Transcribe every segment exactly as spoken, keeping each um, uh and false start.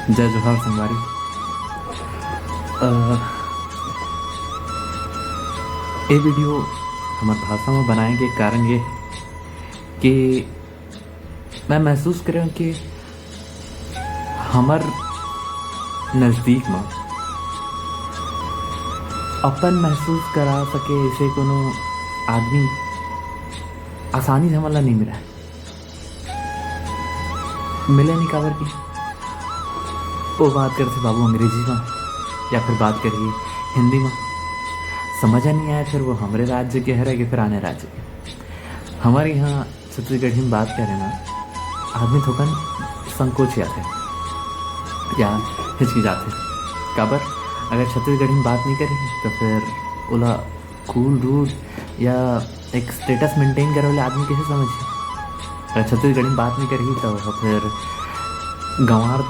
जय जोहार संगवारी। अ, ए वीडियो हमर भाषा में बनाए के कारण ये हे कि मैं महसूस करे हंव कि हमर नजदीक में अपन महसूस करा सके ऐसे कोनो आदमी आसानी से हमन ला नहीं मिला। मिले नहीं काबर कि वो बात करथे बाबू अंग्रेजी में या फिर बात करही हिंदी में, समझ नहीं आए फिर वो हमरे राज्य के हरे कि फिर आने राज्य के। हमारे यहाँ छत्तीसगढ़ी में बात करे ना, आदमी थोकन संकोच आथे या हिचकिचाथे। काबर? अगर छत्तीसगढ़ी में बात नहीं करी तो फिर ओला कूल रूड या एक स्टेटस मेंटेन करे वाले आदमी कैसे समझही? अगर छत्तीसगढ़ी में बात नहीं करही तो फिर गंवार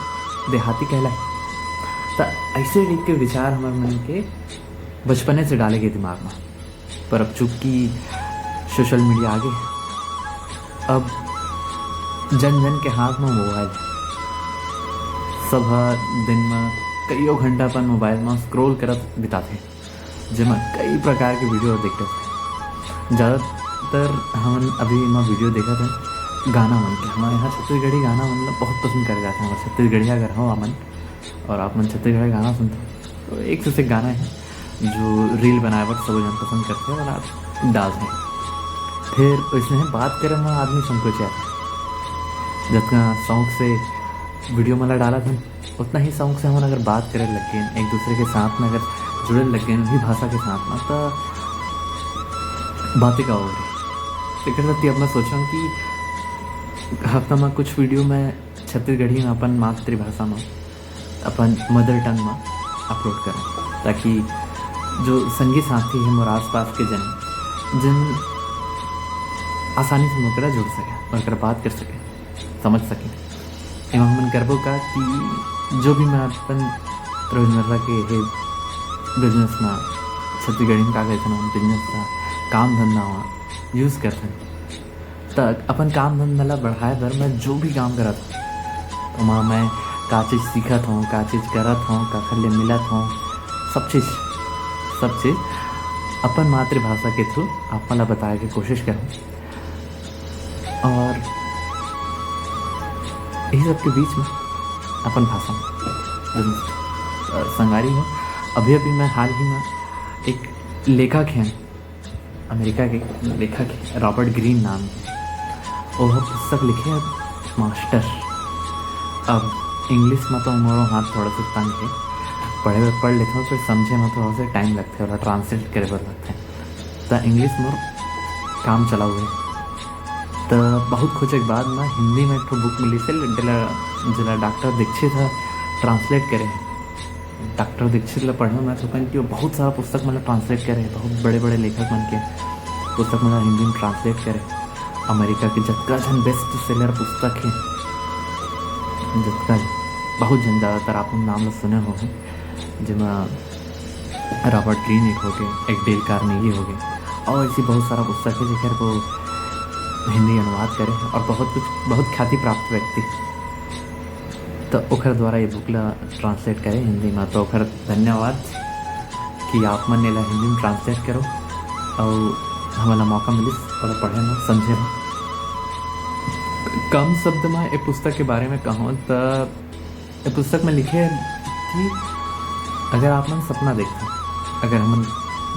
देहाती कहलाही। त ऐसे टाइप के विचार हमर मन के बचपने से डाले गए दिमाग में। पर अब चूंकि सोशल मीडिया आ गए, अब जन जन के हाथ में मोबाइल हे। सब ह दिन में कईयों घंटा अपन मोबाइल में स्क्रॉल करत बिताथे, जेमा कई प्रकार के वीडियो देखते हैं। ज़्यादातर हमन अभी एमा वीडियो देखत हन गाना मन के। हमारे यहाँ छत्तीसगढ़ी गाना मन ला बहुत पसंद करे जाथे। हमारे छत्तीसगढ़िया अगर हो हमन और आप मन छत्तीसगढ़ी गाना सुनते हो, तो एक से एक गाना है जो रील बनाए बर सब जन पसंद करते हैं और आप डालते हैं। फिर इसमें बात करें में आदमी संकोच जाता है। जितना शौक से वीडियो मला डालत हन, उतना ही शौक से हमन अगर बात करे लग गए, एक दूसरे के साथ में अगर जुड़े लग गए, वही भाषा के साथ में, तो बातें का और है। एकर सेती अब मैं सोचूं कि हफ्ता में कुछ वीडियो में छत्तीसगढ़ी में अपन मातृभाषा में, अपन मदर टंग में अपलोड करूं, ताकि जो संगी साथी है मोर आसपास के जन, जिन आसानी से मोकरा जुड़ सके, मोकरा बात कर सके, समझ सके। एमा हमन करबो का कि जो भी मैं अपन रोजमर्रा के हे बिजनेस में छत्तीसगढ़ी में का कहथन, बिजनेस का काम धंधा में यूज़ करथन, त अपन काम धंधा ला बढ़ाए बर मैं जो भी काम करत हूँ, ओमा मैं का चीज़ सीखत हूँ, का चीज़ करत हूँ, काखर ले मिलत हूँ, सब चीज़, सब चीज़ अपन मातृभाषा के थ्रू आप मन ला बताए के कोशिश करूँ। और यही सब के बीच में अपन भाषा में, अ, संगारी हो, अभी अभी मैं हाल ही में एक लेखक हैं, अमेरिका के लेखक हैं, रॉबर्ट ग्रीन नाम के, वो ह पुस्तक लिखे हैं मास्टर। अब इंग्लिश में तो मोरो हाथ थोड़ा सा तंग है, पढ़े बर पढ़ लेथों, फिर समझे में थोड़ा सा टाइम लगथे, ओला ट्रांसलेट करे बर लगथे। त इंग्लिश मोर काम चलाऊ है। त बहुत खोजे के बाद ना हिंदी में एक ठो बुक मिलिस हे, जेला, जेला डॉक्टर दीक्षित ह ट्रांसलेट करे हे। डॉक्टर दीक्षित ला पढ़े में तो कन कि वो बहुत सारा पुस्तक मन ला ट्रांसलेट करे हे, बहुत बड़े-बड़े लेखक मन के पुस्तक मन ला हिंदी में ट्रांसलेट करे। अमेरिका के जतका झन बेस्ट सेलर पुस्तक हे, जतका, बहुत झन, ज़्यादातर आप मन नाम ला सुने होहू, जेमा रॉबर्ट ग्रीन एक होगे, एक डेल कार्नेगी होगे, और ऐसी बहुत सारा पुस्तक है जेकर वो हिंदी अनुवाद करे हैं और बहुत कुछ, बहुत ख्याति प्राप्त व्यक्ति। तो ओकर द्वारा ये बुक ला ट्रांसलेट करे हिंदी में, तो ओकर धन्यवाद कि आप मन एला हिंदी में ट्रांसलेट करो और हमला मौका मिलिस ओला पढ़े में, समझे में। कम शब्द में ए पुस्तक के बारे में कहूँ त ए पुस्तक में लिखे हे कि अगर आप मन सपना देखते हैं, अगर हमन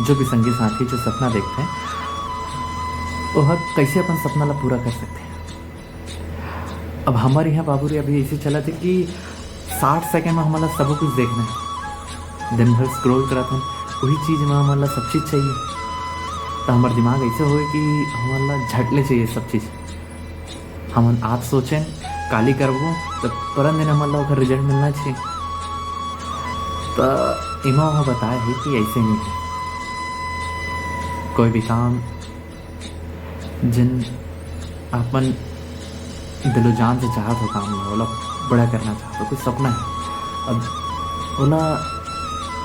जो भी संगी साथी जो सपना देखते हैं, वो ह कैसे अपन सपना ला पूरा कर सकते हैं। अब हमारे यहाँ बाबू रे अभी ऐसे चलत हे कि साठ सेकंड में हमन ला सब कुछ देखना है, दिन भर स्क्रॉल करत हन, वही चीज़ में हमन ला सब चीज़ चाहिए। तो हमार दिमाग ऐसे होए कि हमन ला झट ले चाहिए सब चीज़। हमन आज सोचेन, काली करबो, त परन दिन हमन ला ओकर रिजल्ट मिलना चाहिए। त एमा ओहा बताए हे कि ऐसे नहीं है। कोई भी काम जिन आप मन दिलो जान से चाहत हो काम ला, ओला बड़ा करना चाहत हो, कुछ सपना है, अब ओला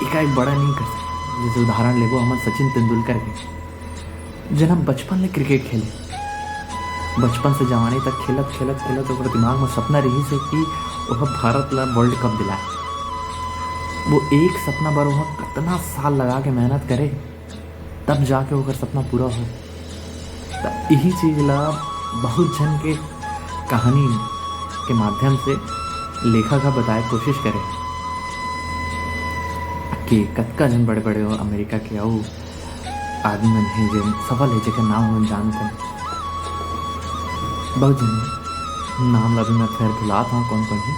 एकाएक बड़ा नहीं कर सकते। जैसे उदाहरण लेबो हमन सचिन तेंदुलकर के, जेन हम बचपन ले क्रिकेट खेले, बचपन से जवानी तक खेलत, खेलत, खेलत ओकर दिमाग में सपना रहिस हे कि वह भारत ला वर्ल्ड कप दिलाए। वो एक सपना बर वह कतना साल लगा के मेहनत करे, तब जाके ओकर सपना पूरा हो। त इही चीज ला बहुत झन के कहानी के माध्यम से लेखक ह बताए कोशिश करे कि कतका झन बड़े-बड़े अमेरिका के अउ आदमी मन हे, जेन सफल हे, जेकर नाम हमन जानथन। बहुत झन हे, नाम ला भी मैं फेर भुलात हूँ कौन कौन हे।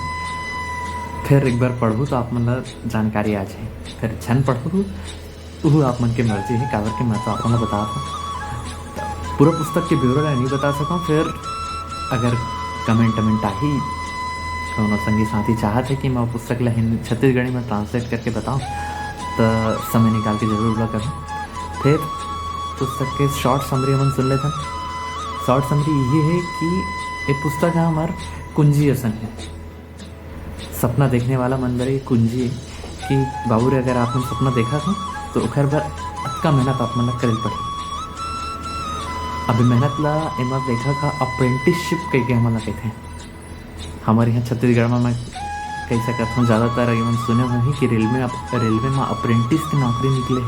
फेर एक बार पढ़ू तो आप मन ला जानकारी आ जाए, फेर झन पढ़ू, वो आप मन के मर्जी हे, काबर के मैं तो आप मन ला बतात हूँ। पूरा पुस्तक के ब्यौरा ला नहीं बता सकूँ, फिर अगर कमेंट वमेंट आही, कोनो संगी साथी चाहत हे कि मैं वो पुस्तक ला हिंदी, छत्तीसगढ़ी में ट्रांसलेट करके बताऊँ, तो समय निकाल के जरूर ला करूँ। फिर पुस्तक के शॉर्ट समरी हमन सुन लेथन। शॉर्ट समरी ये हे कि ये पुस्तक ह हमार कुंजी असन हे। सपना देखने वाला मन बर ये कुंजी हे कि बाबू रे, अगर आप मन सपना देखत हो, तो ओखर बर अतका मेहनत आप मन ला करे ल पड़ही। अभी मेहनत ला एमा लेखक ह अप्रेंटिसशिप कहिके हमन ला कहिथे। हमर यहाँ छत्तीसगढ़ में मैं कहि सकत हूँ, ज़्यादातर ये मन सुने होही कि रेलवे अप-, रेलवे में अप्रेंटिस की नौकरी निकले।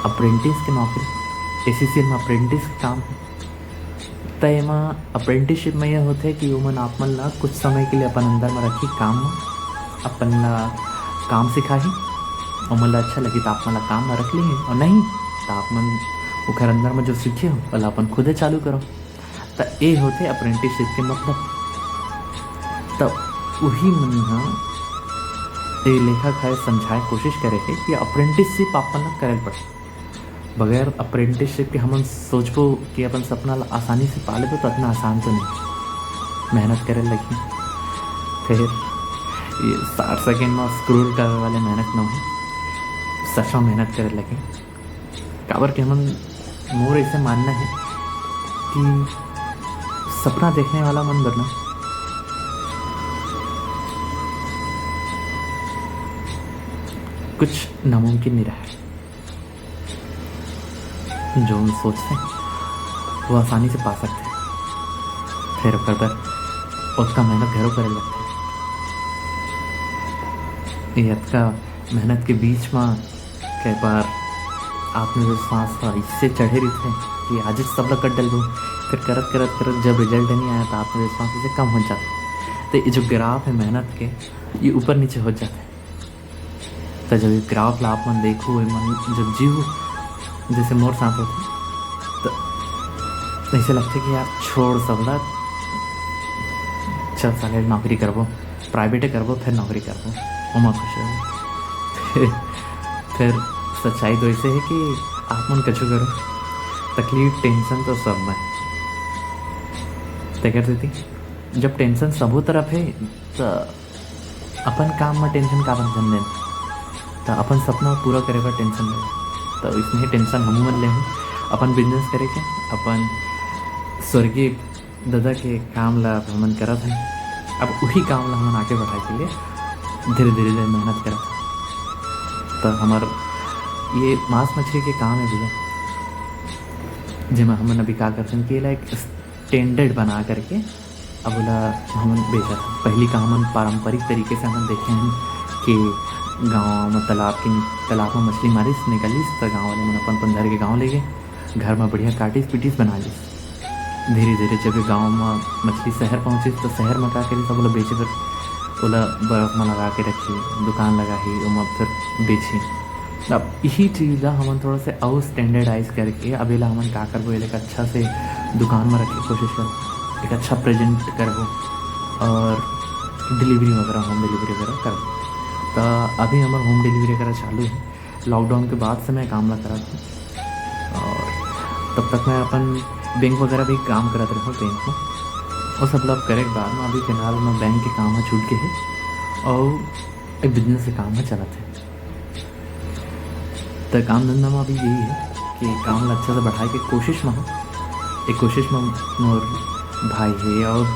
अप्रेंटिस की नौकरी, एसईसीएल में अप्रेंटिस के काम हे। त एमा अप्रेंटिसशिप में यह होथे कि ओमन आप मन ला कुछ समय के लिए अपन अंदर में रखही काम में, अपन ला काम सिखाही। ओमन ला अच्छा लगही त आप मन ला काम में रख लिही, और नहीं त आप मन ओखर अंदर में जो सीखे हो, ओला अपन खुदे चालू करो। त ए होथे अप्रेंटिसशिप के मतलब। त उही मन ह ए लेखक ह समझाए कोशिश करे हे कि अप्रेंटिसशिप आप मन ला करे ल पड़ही। बगैर अप्रेंटिसशिप के हमन सोचबो कि अपन सपना ला आसानी से पा लेबो, तो अतना आसान तो नहीं, मेहनत करे लगही। फिर ये साठ सेकंड में स्क्रॉल करे वाले मेहनत न हो, सच में मेहनत करे लगही। काबर कि हमन, मोर ऐसे मानना है कि सपना देखने वाला मन बर ना कुछ नामुमकिन नहीं रहा है। जो हम सोचते हैं, वो आसानी से पा सकते हैं। फिर ओकर बर ओतका मेहनत घरो करे लगथे। ये अतका मेहनत के बीच में कई बार आत्मविश्वास ह इससे चढ़े रहिथे कि आज सब ला कर डलबो, फिर करत, करत, करत जब रिजल्ट नहीं आया, तो आत्मविश्वास इसे कम हो जाता। तो ये जो ग्राफ है मेहनत के, ये ऊपर नीचे हो जाता है। तो जब ये ग्राफ ला आप मन देखो, ये मन जब जीव जैसे मोर साथ होते, तो ऐसे लगते कि यार, छोड़ सब ला, चल साले, नौकरी करबो, प्राइवेटे करबो, फिर नौकरी करबो, ओमा खुश हो। फिर, फिर सच्चाई तो ऐसे है कि आप मन कछु करो, तकलीफ, टेंशन तो सब में। तेकर सेती जब टेंशन सबो तरफ है, तो अपन काम में टेंशन काबर झन लेन, तो अपन सपना पूरा करे बर टेंशन ले। तो इसने टेंशन हमू मन लेहूँ, अपन बिजनेस करे के, अपन स्वर्गीय ददा के काम ला अब हमन करत हन। अब उही काम ला हमन आगे बढ़ाए के लिए धीरे धीरे ले मेहनत करत हन। तो हमार ये मांस मछली के काम है भैया, जेमा हमन अभी का करथन कि एला एक स्टैंडर्ड बना करके अब ओला हमन बेचत हन। पहली का हमन पारंपरिक तरीके से हमन देखे हन कि गाँव में तालाब के, तालाब में मछली मारिस, निकालिस, त गाँव वाले मन अपन अपन धर के गाँव ले गए, घर में बढ़िया काटिस पीटिस बना लिस। धीरे धीरे जब ये गाँव में मछली शहर पहुँचिस, तो शहर में का करिस, सब ओला बेचे बर ओला बर्फ में लगा के रखी, दुकान लगाही, ओमा फिर बेची। अब यही चीज़ ला हमन थोड़ा सा अउ स्टैंडर्डाइज करके अब एला हमन का करबो, एला एक अच्छा से दुकान में रखे के कोशिश करबो, एक अच्छा प्रेजेंट करबो और डिलीवरी वगैरह, होम डिलीवरी वगैरह करबो। तो अभी हमर होम डिलीवरी वगैरह चालू है। लॉकडाउन के बाद से मैं काम ला करत हूँ और तब तक मैं अपन बैंक वगैरह भी काम करत रहूँ बैंक में। वो सब ला करे के बाद में अभी फिलहाल मैं बैंक के काम में छूट गए है और एक बिजनेस के काम में चलत है। तो काम धंधा में अभी यही है कि काम ला अच्छा से बढ़ाए के कोशिश में हूँ। एक कोशिश में मोर भाई है और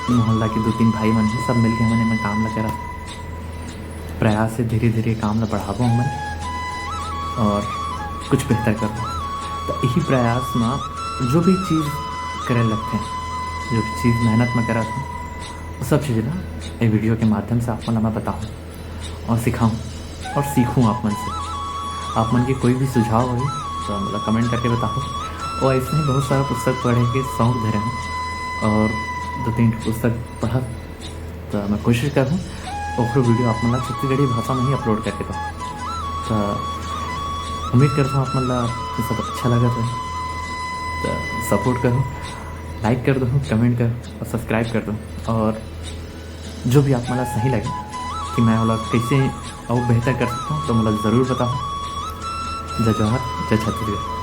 मोहल्ला के दो तीन भाई मन है, सब मिलके हमन एमे काम ला करा। प्रयास से धीरे धीरे काम ला बढ़ाबो हमन और कुछ बेहतर करबो। तो यही प्रयास में जो भी चीज़ करे लगते हैं, जो भी चीज़ मेहनत में करत हूँ, सब चीज़ ला ये वीडियो के माध्यम से आप मन ला मैं बताऊँ और सिखाऊँ और सीखूँ आप मन से। आप मन के कोई भी सुझाव होही तो मोला कमेंट करके बताओ। और ऐसे ही बहुत सारा पुस्तक पढ़े के शौक धरे हूँ और दो तीन ठो पुस्तक पढ़ा, तो मैं कोशिश करहूँ ओखरो वीडियो आप मन ला छत्तीसगढ़ी भाषा में ही अपलोड करके दूँ। तो उम्मीद करता हूँ आप मन ला ये सब अच्छा लगा था, तो सपोर्ट करो, लाइक कर दो, कमेंट करो और सब्सक्राइब कर दो। और जो भी आप मन ला सही लगे कि मैं ओला कैसे और बेहतर कर सकता हूँ, तो मोला ज़रूर बताओ। जय जोहार, जय छत्तीसगढ़।